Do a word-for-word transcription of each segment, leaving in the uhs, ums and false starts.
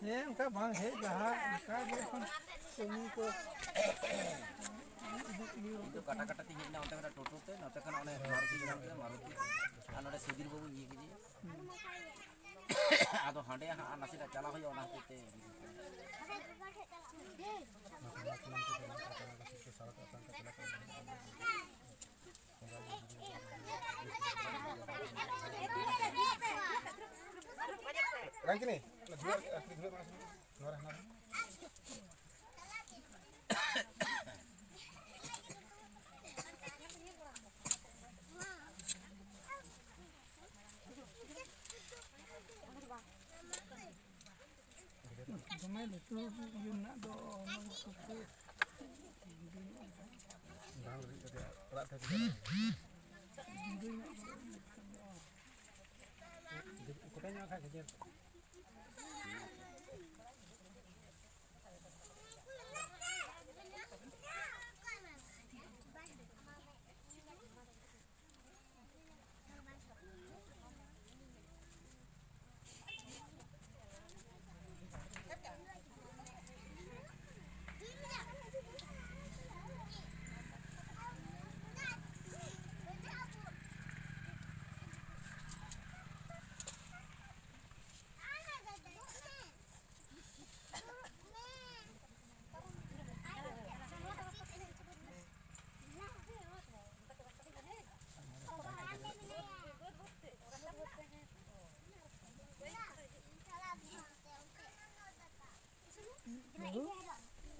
ᱦᱮᱸ, ᱚᱱᱠᱟ ᱵᱟᱝ ᱦᱮᱡ ᱞᱟᱦᱟ ᱚᱱᱠᱟ ᱜᱮ ᱮᱠᱷᱚᱱ ᱠᱟᱹᱢᱤ ᱠᱚ ᱤᱫᱤ ᱦᱩᱭᱩᱜ ᱤᱧ ᱫᱚ ᱠᱟᱴᱟ ᱠᱟᱴᱟ ᱛᱤᱧ ᱦᱮᱡ ᱮᱱᱟ, ᱚᱱᱛᱮ ᱠᱷᱚᱱᱟᱜ ᱴᱳᱴᱳ ᱛᱮ, ᱱᱚᱛᱮ ᱠᱷᱚᱱᱟᱜ ᱚᱱᱮ ᱢᱟᱨᱩᱛᱤ ᱧᱟᱢ ᱠᱮᱫᱟ, ᱢᱟᱨᱩᱛᱤ᱾ ᱟᱨ ᱱᱚᱰᱮ ᱥᱩᱫᱷᱤᱨ ᱵᱟᱹᱵᱩᱧ ᱤᱫᱤ ᱠᱮᱫᱮᱭᱟ᱾ ᱟᱫᱚ ᱦᱟᱸᱰᱮ ᱦᱟᱸᱜ ᱟᱨ ᱱᱟᱥᱮᱱᱟᱜ ᱪᱟᱞᱟᱜ ᱦᱩᱭᱩᱜᱼᱟ, ᱚᱱᱟ ᱦᱚᱛᱮᱡ ᱛᱮ᱾ ᱨᱟᱝᱠᱤᱱᱤ, ᱚᱱᱟ ᱫᱷᱩᱣᱟᱹ ᱟᱨᱠᱤ, ᱫᱷᱩᱣᱟᱹ ᱱᱚᱣᱟ ᱨᱮ ᱦᱮᱱᱟᱜᱼᱟ᱾ ᱫᱚᱢᱮ ᱞᱟᱹᱴᱩ ᱤᱭᱟᱹ ᱢᱮᱱᱟᱜ ᱫᱚ, ᱚᱱᱟ ᱠᱚ ᱵᱟᱝ ᱞᱟᱹᱜᱤᱫ ᱛᱮ ᱚᱲᱟᱜ ᱛᱮ ᱡᱩᱫᱟᱹ ᱧᱚᱜ ᱠᱚᱴᱟ ᱧᱚᱜ ᱠᱷᱟᱡ ᱜᱮ ᱡᱮ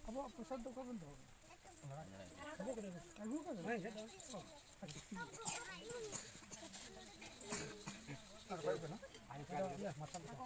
ᱟᱵᱚᱣᱟᱜ ᱯᱨᱚᱥᱟᱫ ᱫᱚ ᱚᱠᱟ ᱵᱚᱱ ᱫᱚᱦᱚ ᱠᱟᱫᱟ? ᱟᱹᱜᱩ ᱠᱟᱫᱟ? ᱦᱮᱸ, ᱦᱮᱡ ᱫᱟᱲᱮᱭᱟᱜᱼᱟ᱾ ᱟᱨ ᱵᱟᱭ ᱠᱟᱱᱟ? ᱟᱫᱚ ᱤᱭᱟᱹ, ᱢᱟᱨᱥᱟᱞ ᱠᱚ᱾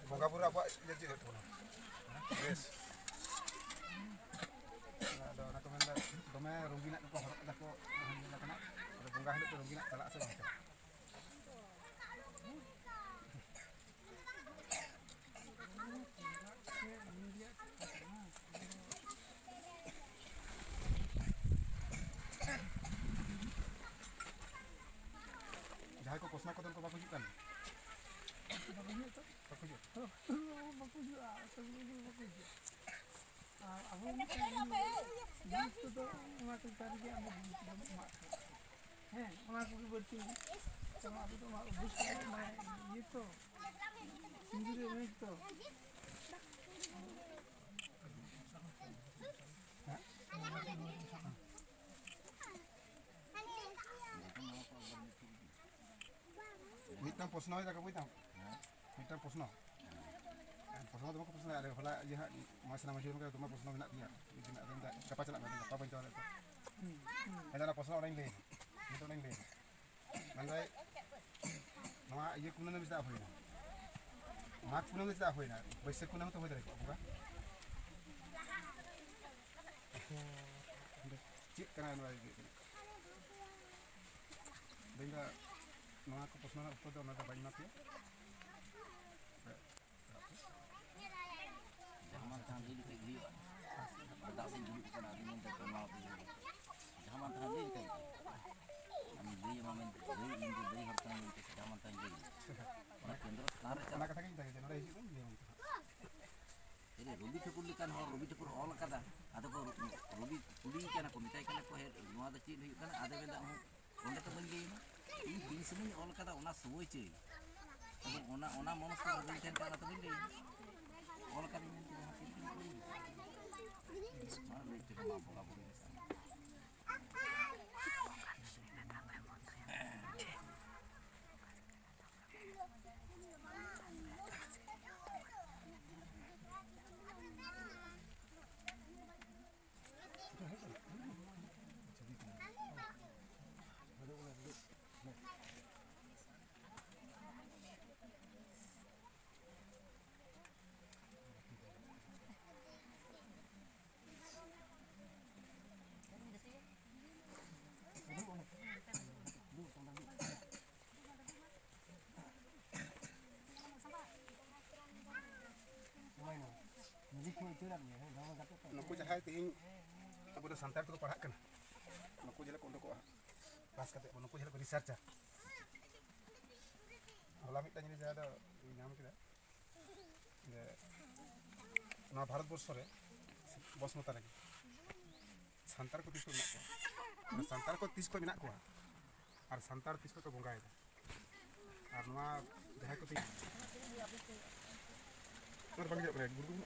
ᱵᱚᱸᱜᱟ ᱵᱩᱨᱩ ᱟᱵᱚᱣᱟᱜ ᱤᱭᱟᱹ ᱪᱮᱫ ᱦᱩᱭᱩᱜ ᱛᱟᱵᱚᱱᱟ? ᱵᱮᱥ᱾ ᱟᱫᱚ ᱚᱱᱟ ᱠᱚ ᱢᱮᱱᱫᱟ, ᱫᱚᱢᱮ ᱨᱚᱝᱜᱤᱱᱟᱜ ᱠᱚᱠᱚ ᱦᱚᱨᱚᱜ ᱮᱫᱟ ᱠᱚ, ᱧᱮᱞ ᱟᱠᱟᱱᱟ᱾ ᱟᱫᱚ ᱵᱚᱸᱜᱟ ᱦᱤᱞᱳᱜ ᱫᱚ ᱨᱚᱝᱜᱤᱱᱟᱜ ᱪᱟᱞᱟᱜ ᱟᱥᱮ ᱵᱟᱝ ᱪᱟᱞᱟᱜᱼᱟ? ᱡᱟᱦᱟᱸᱭ ᱠᱚ ᱯᱚᱥᱱᱟ ᱠᱚ ᱫᱚᱞ ᱠᱚ ᱵᱟᱠᱚ ᱦᱤᱡᱩᱜ ᱠᱟᱱ? ᱵᱟᱠᱚ ᱦᱤᱡᱩᱜ ᱛᱚ? ᱵᱟᱠᱚ ᱦᱤᱡᱩᱜ? ᱵᱟᱠᱚ ᱦᱤᱡᱩᱜᱼᱟ, ᱟᱥᱚᱞ ᱫᱚ ᱵᱟᱠᱚ ᱦᱤᱡᱩᱜᱼᱟ᱾ ᱟᱨ ᱟᱵᱚ ᱢᱤᱫᱴᱟᱝ ᱡᱤᱱᱤᱥ ᱫᱚ ᱚᱱᱟ ᱠᱚ ᱪᱮᱛᱟᱱ ᱨᱮᱜᱮ ᱟᱵᱚ ᱵᱩᱡᱽ ᱵᱚᱱ ᱮᱢᱟᱜ ᱠᱟᱱᱟ᱾ ᱦᱮᱸ, ᱚᱱᱟ ᱠᱚᱜᱮ ᱵᱟᱹᱲᱛᱤ᱾ ᱠᱟᱨᱚᱱ ᱟᱵᱚ ᱫᱚ ᱚᱱᱟ ᱚᱵᱵᱷᱟᱥ ᱢᱟᱱᱮ ᱤᱭᱟᱹ ᱛᱚ, ᱥᱤᱸᱫᱩᱨ ᱮᱱᱮᱡ ᱛᱚ᱾ ᱢᱤᱫᱴᱟᱝ ᱯᱨᱚᱥᱱᱚ ᱦᱩᱭ ᱫᱟᱠᱟ ᱵᱩᱡᱽ ᱫᱟᱢ? ᱢᱤᱫᱴᱟᱝ ᱯᱨᱚᱥᱱᱚ᱾ ᱯᱨᱚᱥᱱᱚ ᱫᱚ ᱵᱟᱠᱚ ᱯᱨᱚᱥᱱᱚᱭᱟ, ᱟᱞᱮ ᱦᱚᱞᱟ ᱤᱭᱟᱹ ᱦᱟᱸᱜ ᱢᱚᱦᱮᱥ ᱨᱟᱢ ᱢᱟᱹᱡᱷᱤ ᱜᱚᱢᱠᱮ ᱫᱚᱢᱮ ᱯᱨᱚᱥᱱᱚ ᱢᱮᱱᱟᱜ ᱛᱤᱧᱟᱹ᱾ ᱢᱤᱫ ᱫᱤᱱ ᱟᱫᱚᱧ ᱢᱮᱱᱫᱟ, ᱜᱟᱯᱟ ᱪᱟᱞᱟᱜ ᱢᱮ, ᱟᱫᱚ ᱜᱟᱯᱟ ᱵᱟᱹᱧ ᱪᱟᱞᱟᱣ ᱫᱟᱲᱮᱭᱟᱜ ᱛᱮ᱾ ᱦᱮᱸ, ᱚᱱᱟ ᱯᱨᱚᱥᱱᱚ ᱚᱸᱰᱮᱧ ᱞᱟᱹᱭᱟ, ᱱᱤᱛᱚᱜ ᱚᱸᱰᱮᱧ ᱞᱟᱹᱭᱟ᱾ ᱢᱮᱱᱫᱟᱭ, ᱱᱚᱣᱟ ᱤᱭᱟᱹ ᱠᱩᱱᱟᱹᱢᱤ ᱪᱮᱫᱟᱜ ᱦᱩᱭᱱᱟ? ᱢᱟᱜᱽ ᱠᱩᱱᱟᱹᱢᱤ ᱪᱮᱫᱟᱜ ᱦᱩᱭᱱᱟ? ᱵᱟᱹᱭᱥᱟᱹᱠᱷ ᱠᱩᱱᱟᱹᱢᱤ ᱛᱚ ᱦᱩᱭ ᱫᱟᱲᱮ ᱠᱚᱜᱼᱟ, ᱵᱚᱸᱜᱟ᱾ ᱪᱮᱫ ᱠᱟᱱᱟ ᱱᱚᱣᱟ ᱤᱭᱟᱹ? ᱵᱮᱸᱜᱟ, ᱱᱚᱣᱟ ᱠᱚ ᱯᱨᱚᱥᱱᱚ ᱨᱮᱱᱟᱜ ᱩᱛᱛᱚᱨ ᱫᱚ ᱚᱱᱟ ᱫᱚ ᱵᱟᱹᱧ ᱮᱢᱟ ᱯᱮᱭᱟ᱾ ᱡᱟᱦᱟᱸ ᱢᱟᱱ ᱛᱟᱦᱟᱸ ᱞᱟᱹᱭ ᱞᱮᱠᱷᱟᱡ ᱜᱮ ᱦᱩᱭᱩᱜᱼᱟ᱾ ᱟᱨ ᱫᱟᱜ ᱥᱮᱫ ᱫᱩᱲᱩᱵ ᱠᱟᱱᱟ, ᱟᱫᱚ ᱢᱮᱱᱫᱟ ᱛᱚ ᱱᱚᱣᱟ ᱠᱚ ᱦᱩᱭᱩᱜᱼᱟ᱾ ᱡᱟᱦᱟᱸ ᱢᱟᱱ ᱛᱟᱦᱟᱸ ᱞᱟᱹᱭ ᱞᱮᱠᱷᱟᱡ ᱜᱮ᱾ ᱟᱢ ᱞᱟᱹᱭ ᱟᱢᱟ ᱢᱮᱱᱛᱮ, ᱞᱟᱹᱭ ᱤᱧ ᱫᱚ ᱞᱟᱹᱭ ᱦᱚᱲ ᱠᱟᱱᱟ ᱢᱮᱱᱛᱮ ᱡᱟᱦᱟᱸ ᱢᱟᱱ ᱛᱟᱦᱟᱸᱧ ᱞᱟᱹᱭ᱾ ᱚᱱᱟ ᱠᱮᱱᱫᱨᱚ ᱥᱛᱷᱟᱱ ᱨᱮ ᱚᱱᱟ ᱪᱟᱞᱟᱜ ᱠᱟᱛᱷᱟ ᱜᱤᱧ ᱢᱮᱛᱟᱭ ᱠᱟᱱᱟ, ᱱᱚᱰᱮ ᱦᱤᱡᱩᱜ ᱢᱮ, ᱞᱟᱹᱭ ᱟᱢ ᱠᱟᱱᱟ᱾ ᱮᱨᱮ, ᱨᱚᱵᱤ ᱴᱷᱟᱹᱠᱩᱨ ᱞᱮᱠᱟᱱ ᱦᱚᱲ, ᱨᱚᱵᱤ ᱴᱷᱟᱹᱠᱩᱨ ᱚᱞ ᱟᱠᱟᱫᱟ, ᱟᱫᱚ ᱠᱚ ᱨᱚᱵᱤ ᱠᱩᱞᱤᱭᱮ ᱠᱟᱱᱟ ᱠᱚ, ᱢᱮᱛᱟᱭ ᱠᱟᱱᱟ ᱠᱚ, "ᱦᱮᱸ, ᱱᱚᱣᱟ ᱫᱚ ᱪᱮᱫ ᱦᱩᱭᱩᱜ ᱠᱟᱱᱟ?" ᱟᱫᱚ ᱢᱮᱱᱫᱟ, "ᱚᱦᱚᱸ, ᱚᱸᱰᱮ ᱛᱚ ᱵᱟᱹᱧ ᱞᱟᱹᱭ ᱟᱢᱟ, ᱤᱧ ᱛᱤᱱ ᱥᱚᱢᱚᱭᱤᱧ ᱚᱞ ᱟᱠᱟᱫᱟ, ᱚᱱᱟ ᱥᱚᱢᱚᱭ ᱪᱟᱹᱭ, ᱮᱵᱚᱝ ᱚᱱᱟ, ᱚᱱᱟ ᱢᱚᱱᱚᱥ ᱠᱚ ᱵᱟᱹᱧ ᱛᱟᱦᱮᱱ ᱠᱟᱱᱟ, ᱚᱱᱟ ᱛᱚ ᱵᱟᱹᱧ ᱞᱟᱹᱭ ᱟᱢᱟ, ᱚᱞ ᱟᱠᱟᱫᱟᱹᱧ ᱢᱮᱱᱛᱮ ᱡᱟᱦᱟᱸ ᱛᱤᱱ ᱨᱮᱜᱮᱢ ᱠᱩᱞᱤᱧᱟ, ᱢᱟ ᱞᱟᱹᱭ ᱦᱚᱪᱚ ᱠᱚᱢᱟ ᱵᱚᱸᱜᱟ ᱵᱩᱨᱩ ᱢᱮᱥᱟ ᱢᱮ᱾ ᱱᱩᱠᱩ ᱡᱟᱦᱟᱸᱭ ᱛᱮᱦᱮᱧ ᱟᱵᱚ ᱫᱚ ᱥᱟᱱᱛᱟᱲ ᱛᱮᱠᱚ ᱯᱟᱲᱦᱟᱜ ᱠᱟᱱᱟ, ᱱᱩᱠᱩ ᱡᱮ ᱦᱤᱞᱳᱜ ᱠᱚ ᱩᱰᱩᱠᱚᱜᱼᱟ, ᱯᱟᱥ ᱠᱟᱛᱮ ᱱᱩᱠᱩ ᱡᱮ ᱦᱤᱞᱳᱜ ᱠᱚ ᱨᱤᱥᱟᱨᱪᱟ᱾ ᱦᱚᱞᱟ ᱢᱤᱫᱴᱟᱝ ᱡᱤᱱᱤᱥ ᱡᱟᱦᱟᱸ ᱫᱚ ᱤᱧ ᱧᱟᱢ ᱠᱮᱫᱟ, ᱡᱮ ᱱᱚᱣᱟ ᱵᱷᱟᱨᱚᱛ ᱵᱚᱨᱥᱚ ᱨᱮ ᱵᱚᱥᱢᱚᱛᱟ ᱨᱮᱜᱮ ᱥᱟᱱᱛᱟᱲ ᱠᱚ ᱛᱤᱥ ᱠᱚ ᱢᱮᱱᱟᱜ ᱠᱚᱣᱟ? ᱢᱟᱱᱮ ᱥᱟᱱᱛᱟᱲ ᱠᱚ ᱛᱤᱥ ᱠᱚ ᱢᱮᱱᱟᱜ ᱠᱚᱣᱟ ᱟᱨ ᱥᱟᱱᱛᱟᱲ ᱛᱤᱥ ᱠᱚ ᱵᱚᱸᱜᱟᱭᱮᱫᱟ? ᱟᱨ ᱱᱚᱣᱟ ᱡᱟᱦᱟᱸᱭ ᱠᱚ ᱛᱤ-, ᱟᱨ ᱵᱟᱝ ᱧᱮᱞᱚᱜ ᱠᱟᱱᱟ, ᱜᱩᱲ ᱜᱩᱲ᱾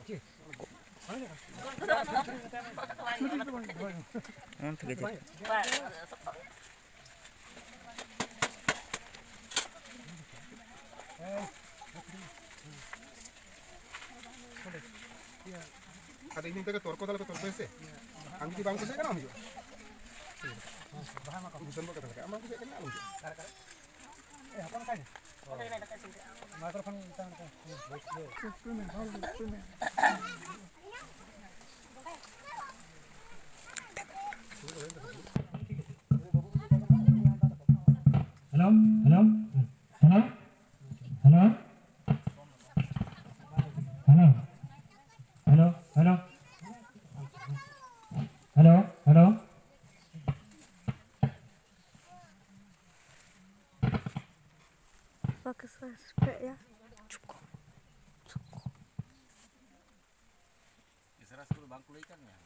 ᱚᱱ ᱛᱮᱜᱮ ᱪᱮᱫ? ᱟᱫᱚ ᱤᱧ ᱛᱮᱜᱮ ᱛᱚᱨᱠᱚ ᱛᱟᱦᱞᱮ ᱠᱚ ᱛᱚᱨᱠᱚᱭᱟ ᱥᱮ? ᱟᱢ ᱡᱩᱫᱤ ᱵᱟᱢ ᱠᱩᱥᱤᱭᱟᱜ ᱠᱟᱱᱟ, ᱟᱢ ᱦᱤᱡᱩᱜᱼᱟ᱾ ᱵᱟᱦᱟ ᱢᱟ ᱠᱚ ᱫᱤᱥᱚᱢ ᱠᱚ ᱠᱟᱛᱷᱟ ᱠᱟᱱᱟ, ᱟᱢ ᱵᱟᱢ ᱠᱩᱥᱤᱭᱟᱜ ᱠᱟᱱᱟ, ᱟᱞᱚᱢ ᱦᱤᱡᱩᱜᱼᱟ᱾ ᱚᱠᱟᱨᱮ? ᱮ, ᱦᱚᱯᱚᱱ ᱚᱠᱟᱭ ᱱᱟᱭ? ᱢᱟᱭᱠᱨᱳᱯᱷᱳᱱ ᱢᱤᱫᱴᱟᱝ ᱢᱤᱫᱴᱟᱝ᱾ Hello, hello, hello, hello, hello, hello, hello, hello, hello. ᱵᱟᱠᱚ ᱥᱟᱥᱯᱮᱭᱟ᱾ ᱤᱥᱟᱨᱟ ᱥᱠᱩᱞ ᱵᱟᱝ ᱠᱚ ᱞᱟᱹᱭ ᱠᱟᱱ ᱜᱮᱭᱟ?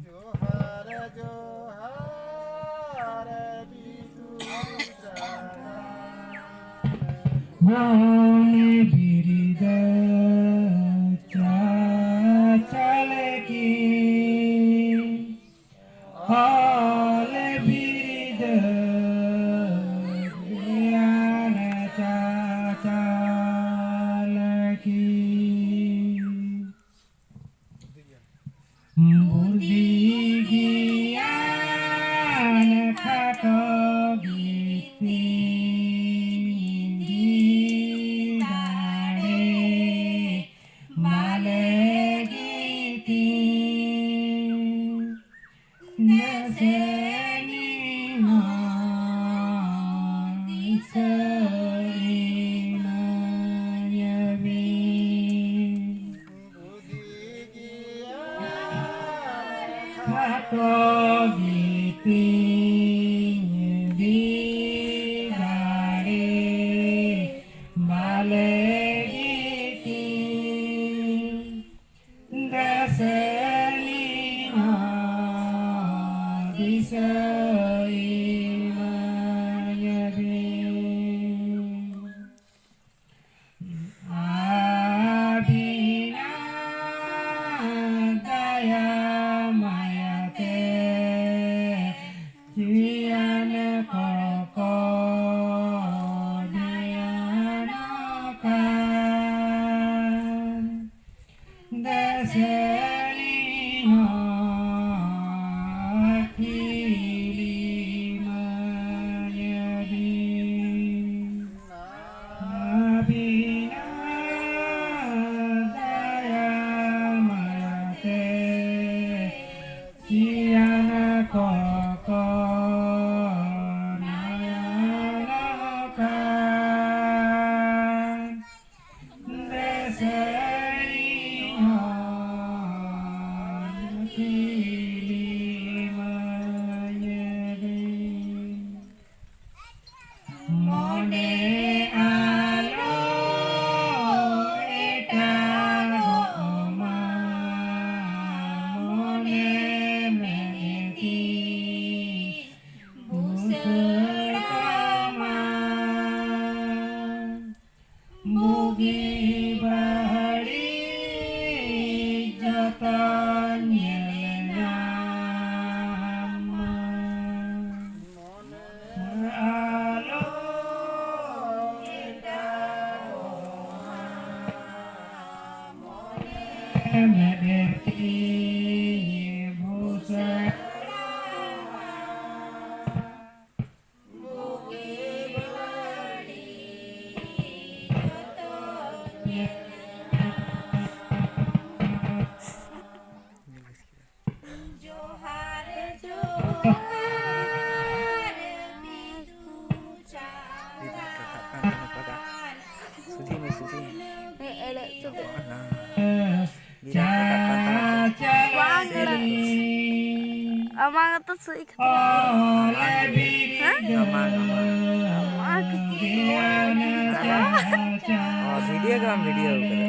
ᱡᱚᱦᱟᱨ, ᱡᱚᱦᱟᱨ, ᱵᱤᱫᱩ ᱪᱟᱸᱫᱟᱱ᱾ ᱢᱚᱱᱮ ᱵᱤᱨᱤᱫ ᱪᱟᱞ ᱠᱤ, ᱚᱞ ᱵᱤᱨᱤᱫ ᱜᱮᱭᱟᱱ ᱪᱟᱪᱟᱞ ᱠᱤ᱾ ᱵᱩᱫᱷᱤ ᱜᱮᱭᱟᱱ ᱠᱷᱟᱴ ᱠᱷᱟᱴᱚ ᱜᱤᱛᱤᱧ ᱵᱤᱫᱟᱲᱮ ᱵᱟᱞᱮ ᱜᱤᱛᱤᱧ ᱫᱮᱥᱮᱱᱤ ᱦᱚᱸ ᱫᱤᱥᱟᱹᱭ ᱢᱟᱹᱧ ᱵᱤᱱ᱾ ᱟᱹᱵᱤᱱᱟᱜ ᱫᱟᱭᱟ ᱢᱟᱭᱟᱛᱮ ᱡᱤᱭᱚᱱ ᱠᱚᱠᱚ ᱱᱟᱭᱟᱱᱚᱜ ᱠᱟᱱ᱾ ᱫᱮᱥᱮᱱᱤ ᱦᱚᱸ ᱟᱹᱠᱷᱤᱞᱤ ᱢᱟᱹᱧ ᱵᱤᱱ᱾ ᱟᱹᱵᱤᱱᱟᱜ ᱫᱟᱭᱟ ᱢᱟᱭᱟᱛᱮ ᱡᱤᱭᱚᱱ ᱠᱚᱠᱚ ᱱᱟᱭᱟᱱᱚᱜ ᱠᱟᱱ᱾ ᱫᱮᱥᱮᱱᱤ ᱦᱚᱸ ᱟᱹᱠᱷᱤᱞᱤ ᱢᱟᱹᱧ ᱵᱤᱱ᱾ ᱢᱚᱱᱮ ᱟᱞᱚ ᱮᱴᱟᱜᱚᱜ ᱢᱟ, ᱢᱚᱱᱮ ᱢᱮ ᱛᱤ ᱵᱩᱥᱟᱹᱲ ᱢᱟ᱾ ᱵᱩᱜᱤ ᱵᱟᱹᱲᱤᱡ ᱡᱚᱛᱚ ᱧᱮᱞ ᱧᱟᱢ ᱢᱟ᱾ ᱟᱞᱚ ᱢᱮᱫ ᱛᱤ ᱵᱩᱥᱟᱹᱲ ᱡᱚᱦᱟᱨ, ᱡᱚᱦᱟᱨ, ᱵᱤᱫᱩ ᱪᱟᱸᱫᱟᱱ᱾ ᱥᱩᱫᱷᱤ ᱢᱮ, ᱥᱩᱫᱷᱤ᱾ ᱦᱮᱸ, ᱮᱲᱮ ᱦᱚᱪᱚ ᱫᱚ᱾ ᱚᱱᱟ᱾ ᱵᱤᱨᱟᱴ ᱨᱟᱠᱟᱵ ᱠᱟᱱ ᱛᱟᱢᱟ ᱛᱚ᱾ ᱟᱢᱟᱜ ᱜᱮᱛᱚ ᱥᱟᱹᱦᱤ ᱠᱟᱛᱷᱟ᱾ ᱦᱮᱸ? ᱟᱢᱟᱜ, ᱟᱢᱟᱜ᱾ ᱟᱢᱟᱜ ᱠᱤᱪᱷᱩ ᱚ, ᱵᱷᱤᱰᱤᱭᱳ ᱜᱮ ᱵᱟᱢ ᱵᱷᱤᱰᱤᱭᱳ ᱠᱟᱫᱟ᱾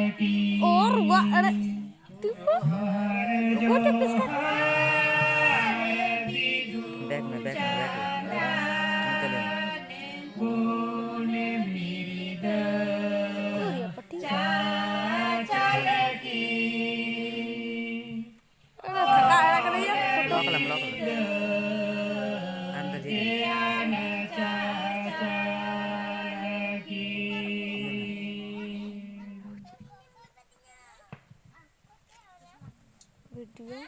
ᱚᱨ ᱵᱟᱜ ᱨᱮ ᱛᱤᱸᱜᱩ᱾ ᱜᱚᱴᱟ ᱯᱤᱥᱠᱟ᱾ ᱵᱮᱠ ᱢᱮ, ᱵᱮᱠ ᱢᱮ, ᱵᱮᱠ ᱢᱮ᱾ ᱚᱱᱛᱮ ᱞᱟᱹᱭ ᱢᱮ᱾ ᱚᱠᱚᱭ ᱭᱟ ᱯᱟᱹᱴᱤ? ᱚᱱᱟ ᱯᱷᱟᱸᱠᱟ ᱟᱲᱟᱜ ᱠᱟᱫᱟ ᱭᱟ, ᱯᱷᱳᱴᱳ᱾ ᱞᱚᱠ ᱞᱮᱢ, ᱞᱚᱠ ᱞᱮᱢ᱾ ᱟᱢ ᱫᱚ ᱡᱷᱤᱡ ᱢᱮ᱾ ᱵᱷᱤᱰᱤᱭᱳ᱾